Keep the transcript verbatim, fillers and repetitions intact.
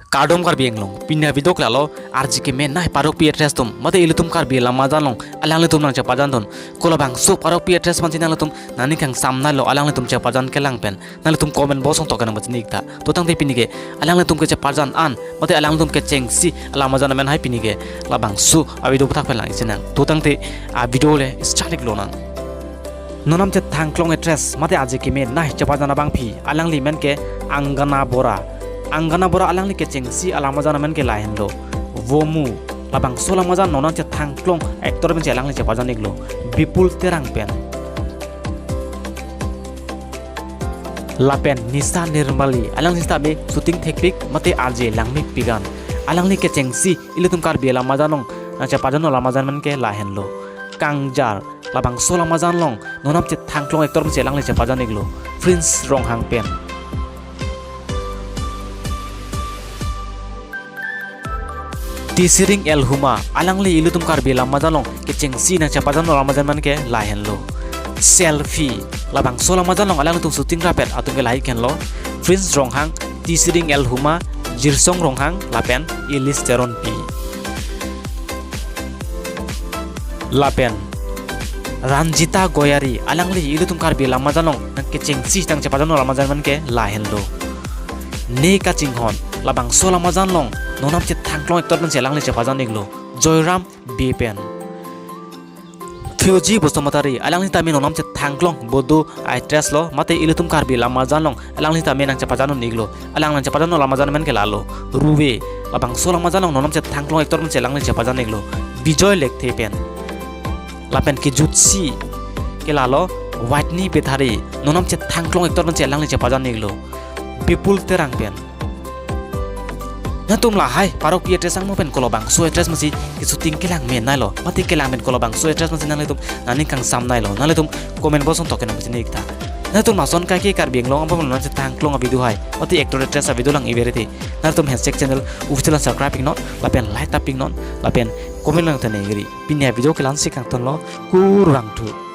Kardom Karbi Anglong, pini avideo ke lalo, arje keme nai parokpi actress atum, mate ilitum Karbi alam ajan along, alanglitum nangchepajandun. Kolabangso parokpi actress aphansi nanglitum nangning kangsam nailo, alanglitum chepajan kelang pen nanglitum comment box along token nangpachini ik tha. To tangte pini ke alanglitum kechepajan an, mate alanglitum kechengsi alam ajan amen hai pini ke labangso avideo aputhak pen langsinang. To tangte avideo le start ik lonang. Non namchethangklong actress mate arje keme nai chepajan abangpi, alangli amen ke Angana Bora. Angana Bora alangli kechengsi alam ajan amen ke lahenlo Vomu. Labangso alam ajan non namchethangklong actor pensi alangli chepajan iklo Bipul Terang pen. Lapen Nisha Nirmali, alangli sitame shooting thekpik mate arje langmepik an. Alangli kechengsi ilitum Karbi alam ajan along nangchepajan alam ajan amen ke lahenlo Kangjar. Labangso alam ajan along non namchethangklong actor pensi alangli chepajan iklo Prince Ronghang pen. Tisiring Elhuma, alangli ilitum Karbi alam ajan along kechengsi nangchepajan alam ajan amen ke lahenlo Selfie. Labangso alam ajan along alangtum shooting rapet atum ke lahai henlo Prince Ronghang, Tisiring Elhuma, Jirsong Ronghang lapen Ilis Teronpi. Lapen Ranjita Goyari, alangli ilitum Karbi alam ajan along nangkechengsi nangchepajan alam ajan amen ke lahenlo Ne Kachinghon. Labangso alam ajan along non namchethangklong actor pensi alangli chepajan iklo Joyram Bey pen. Theoji Basumatary, alangli tame non namchethangklong Bodo actress lo, mate ilitum Karbi alam ajan along alangli tame nangchepajan un iklo. Alang nangchepajan alam ajan amen ke lalo Ruve. Labangso alam ajan along non namchethangklong actor pensi alangli chepajan iklo Bijoy Lekthe pen. Lapen kejutsi ke lalo Whitney Bethari, non namchethangklong actor pensi alangli chepajan iklo Bipul Terang pen. Nangtum lahai parokpi actress angmo pen kolabangso actress pensi keshooting kelang me nailo, mate kelang pen kolabangso actress pensi nanglitum nangning kangsam nailo, nanglitum comment box along token nangpachini ik tha. Nangtum lason kaike Karbi Anglong abang non namchethangklong avideo hai, mate actor actress avideo lang-iver te, nangtum Handshake channel official subscribe iknon, lapen like tap iknon, lapen comment nangthan ik ri. Pini avideo ke la-ansi kangtonlo, kurvangthu.